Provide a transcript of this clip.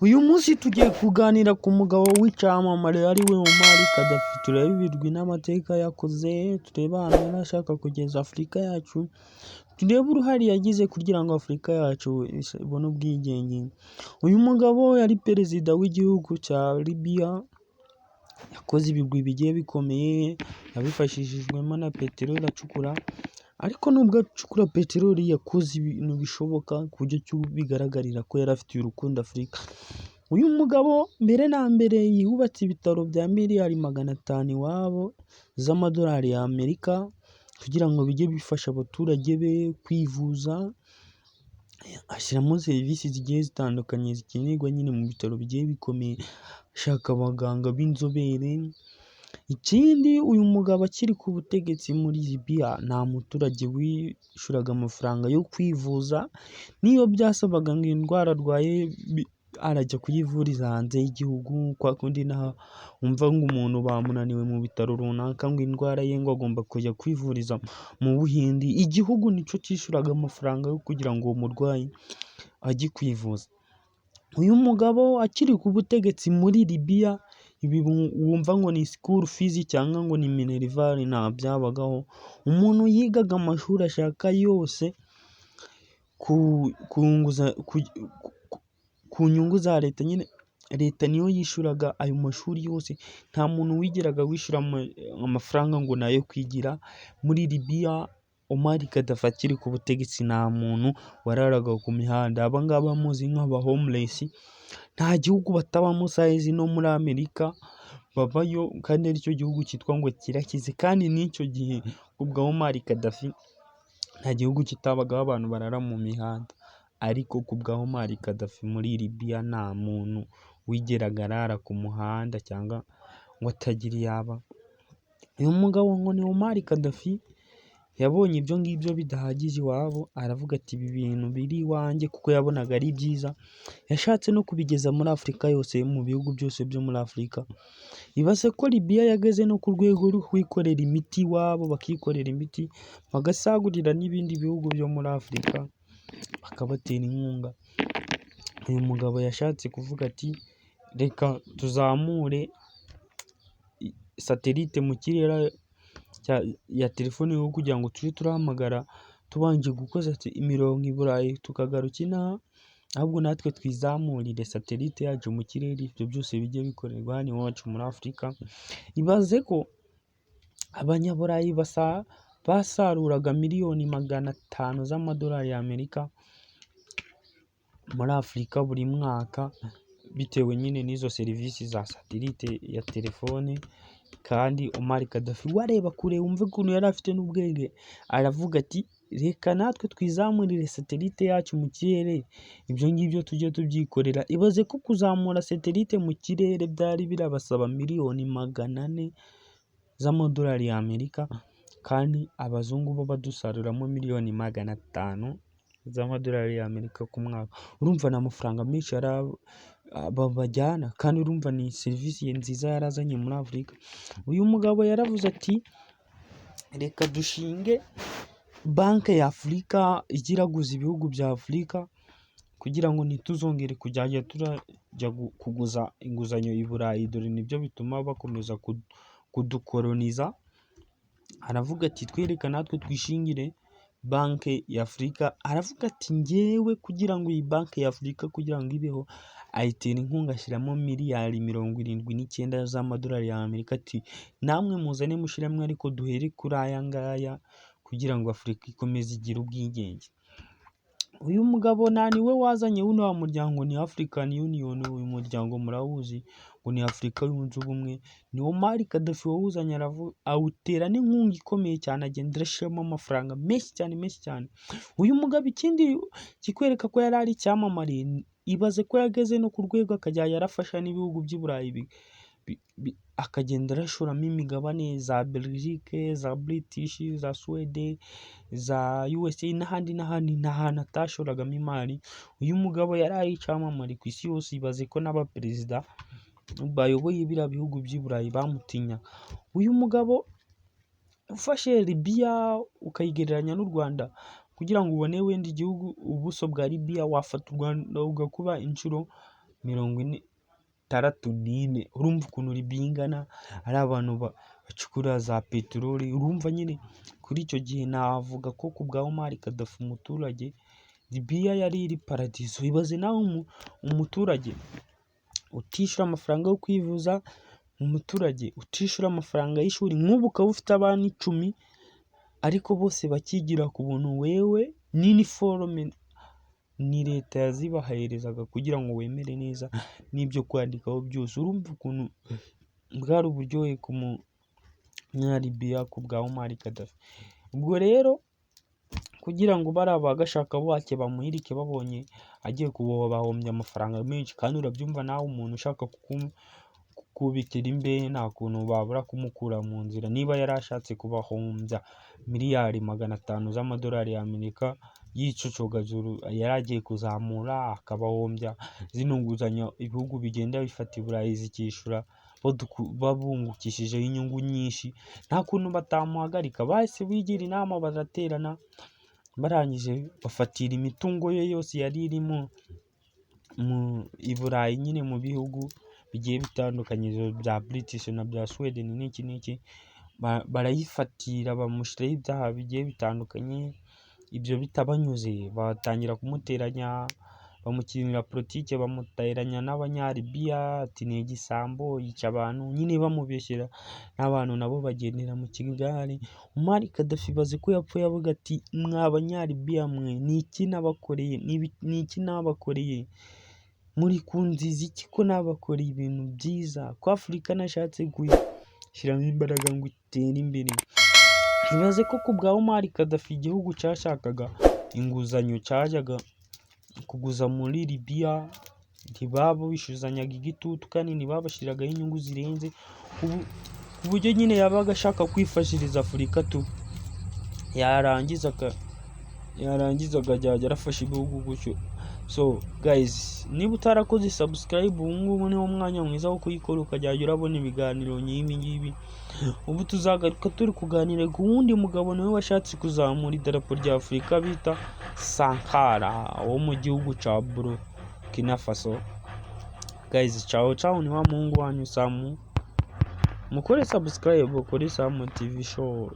Uyu munsi tugiye kuganira ku mugabo w'icyamamare ari we Muammar Gaddafi, turebe ibigwi n'amateka yakoze, turebe ahantu yari ashaka kugeza Afurika yacu, turebe uruhare yagize kugira ngo Afurika yacu ibone ubwigenge. Uyu mugabo yari perezida w'igihugu cya Libya, yakoze ibigwi bigiye bikomeye, abifashishijwemo na peteroli acukura, ariko nubwo acukura peteroli yakoze ibintu bishoboka ku buryo bigaragarira ko yari afitiye urukundo Afurika. Uyu mugabo mbere na mbere yubatse ibitaro bya miliyari 500 iwabo z'amadolari y'Amerika kugira ngo bijye bifasha abaturage be kwivuza, ashyiramo serivisi zigiye zitandukanye zikenerwa nyine mu bitaro bigiye bikomeye, ashaka abaganga b'inzobere. Ikindi, uyu mugabo akiri ku butegetsi muri Libya nta muturage wishyuraga amafaranga yo kwivuza, n'iyo byasabaga ngo indwara arwaye arajya kuyivuriza hanze y'igihugu, kwa kundi wumva ngo umuntu bamunaniwe mu bitaro runaka, ngo indwara ye ngo agomba kujya kwivuriza mu Buhindi, igihugu nicyo cyishyuraga amafaranga yo kugira ngo uwo murwayi ajye kwivuza. Uyu mugabo akiri ku butegetsi muri Libya, ibi wumva ngo ni school fees cyangwa ngo ni minerval nta byabagaho, umuntu yigaga amashuri ashaka yose ku nyungu za leta nyine, leta niyo yishyuraga ayo mashuri yose, nta muntu wigeraga wishyura amafaranga ngo ni ayo kwigira muri Libya. Muammar Gaddafi akiri ku butegetsi nta muntu wararaga ku mihanda, aba ngaba muzi nk'aba homeless, nta gihugu batabamo sayizi, no muri Amerika babayo kandi aricyo gihugu cyitwa ngo kirakize, kandi n'icyo gihe kubwa Muammar Gaddafi nta gihugu kitabagaho abantu barara mu mihanda, ariko ku bwa Muammar Gaddafi muri Libya nta muntu wigeraga arara ku muhanda cyangwa ngo atagira iyo aba. Uyu mugabo ngo ni Muammar Gaddafi, yabonye ibyo ngibyo bidahagije iwabo, aravuga ati: "Ibi bintu biri iwanjye," kuko yabonaga ari byiza, yashatse no kubigeza muri Afurika yose, mu bihugu byose byo muri Afurika. Ibaze ko Libya yageze no ku rwego rwo kwikorera imiti iwabo, bakikorera imiti, bagasagurira n'ibindi bihugu byo muri Afurika, bakabatera inkunga. Uyu mugabo yashatse kuvuga ati: "Reka tuzamure satellite mu kirere ya telefone kugira ngo tujye turahamagara tubanje gukoza imirongo i Burayi tukagaruka inaha, ahubwo natwe twizamurire satellite yacu mu kirere, ibyo byose bijye bikorerwa hano iwacu muri Afurika." Ibaze ko Abanyaburayi basaruraga miliyoni 500 z'amadolari y'Amerika muri Afurika buri mwaka, bitewe nyine n'izo serivisi za satellite ya telefone. Kandi Muammar Gaddafi wareba kure, wumve ukuntu yari afite n'ubwenge, aravuga ati: "Reka natwe twizamurire satellite yacu mu kirere, ibyo ngibyo tujye tubyikorera." Ibaze ko kuzamura satellite mu kirere byari birabasaba miliyoni 400 z'amadolari y'Amerika, kandi abazungu bo badusaruramo miliyoni 500 z'amadolari y'Amerika ku mwaka. Urumva ni amafaranga menshi bajyana, kandi urumva ni serivisi nziza yarazanye muri Afurika. Uyu mugabo yaravuze ati: "Reka dushinge banki ya Afurika ijye iraguza ibihugu bya Afurika, kugira ngo ntituzongere kujya turajya kuguza inguzanyo i Burayi, dore nibyo bituma bakomeza kudukoroniza." Aravuga ati: "Twereka natwe twishingire banki ya Afurika." Aravuga ati: "Njyewe kugira ngo iyi banki ya Afurika kugira ngo ibeho," ayitera inkunga, ashyiramo miliyari 79 z'amadolari y'Amerika, ati: "Namwe muzane mushyiramo, ariko duhere kuri aya ngaya kugira ngo Afurika ikomeze igire ubwigenge." Uyu mugabo nta niwe wazanye uno muryango ni African Union, uyu muryango murawuzi ngo ni Afurika Yunze Ubumwe, ni Muammar Gaddafi wawuzanye, awutera n'inkunga ikomeye cyane, agenda arashyiramo amafaranga menshi cyane, menshi cyane. Uyu mugabo, ikindi kikwereka ko yari ari icyamamare, ibaze ko yageze no ku rwego akajya yarafasha n'ibihugu by'i Burayi, akagenda arashoramo imigabane za Belgique, za British, za Suwede, za USA n'ahandi n'ahandi, nta hantu atashoragamo imari. Uyu mugabo yari ari icyamamare ku isi yose, ibaze ko n'abaperezida bayoboye biriya bihugu by'i Burayi bamutinyaga. Uyu mugabo, ufashe Libya ukayigereranya n'u Rwanda, kugira ngo ubone wenda igihugu ubuso bwa Libya, wafata u Rwanda ugakuba inshuro 64. Urumva ukuntu Libiya ingana, ari abantu bacukura za peteroli. Urumva nyine kuri icyo gihe navuga ko ku bwa Omar Gaddafi umuturage, Libiya yari iri paradizo. Ibaze nawe umuturage utishyura amafaranga yo kwivuza, umuturage utishyura amafaranga y'ishuri, nk'ubu ukaba ufite abana 10 ariko bose bakigira ku buntu, wewe n'iniforume ni leta yazibaherezaga kugira ngo wemere neza n'ibyo kwandikaho byose. Urumva ukuntu bwari uburyohe ku munyalibiya ku bwa Omar Gaddafi. Ubwo rero kugira ngo bariya ba gashakabuhake bamuhirike babonye agiye kubahombya amafaranga menshi, kandi urabyumva nawe umuntu ushaka kukubikira imbehe nta kuntu babura kumukura mu nzira. Niba yari ashatse kubahombya miliyari 500 z'amadolari y'Amerika y'icocogajuru yari agiye kuzamura, akabahombya zino nguzanyo ibihugu bigenda bifata i Burayi zikishyura babungukishijeho inyungu nyinshi, nta kuntu batamuhagarika. Bahise bigira inama baraterana, barangije bafatira imitungo ye yose yari irimo i Burayi nyine mu bihugu bigiye bitandukanye bya British na bya Sweden n'iki n'iki, barayifatira bamushyiraho ibyaha bigiye bitandukanye. Ibyo bitabanyuze batangira kumuteranya, bamukinira politike, bamuteranya n'abanyalibiya, ati ni igisambo yica abantu, nyine bamubeshyera n'abantu nabo bagendera mu kigare. Omar Gaddafi ibaze ko yapfuye avuga ati mwa banyalibiya mwe, ni iki nabakoreye, ni iki nabakoreye, muri kunziza iki ko nabakoreye ibintu byiza, ko Afurika nashatse kuyishyiramo imbaraga ngo itere imbere. Ibaze ko ku bwa Omar Gaddafi igihugu cyashakaga inguzanyo cyajyaga kuguza muri Libiya, ntibabishyuzanyaga igitutu kandi ntibabashyiragaho inyungu zirenze, ku buryo nyine yabaga ashaka kwifashiriza Afurika tu, yarangiza akajya arafasha ibihugu gutyo. So guys, niba utarakoze subscribe ubu ngubu niwo mwanya mwiza wo kuyikora, ukajya urabona ibiganiro nk'ibi ngibi. Ubu tuzagaruka turi kuganira ku wundi mugabo nawe washatse kuzamura idarapo rya Afurika bita Sankara wo mu gihugu cya Burkina Faso. Guys, ciao ciao, ni wa muhungu wanyu Samu. Mukore subscribe kuri Samu TV Show.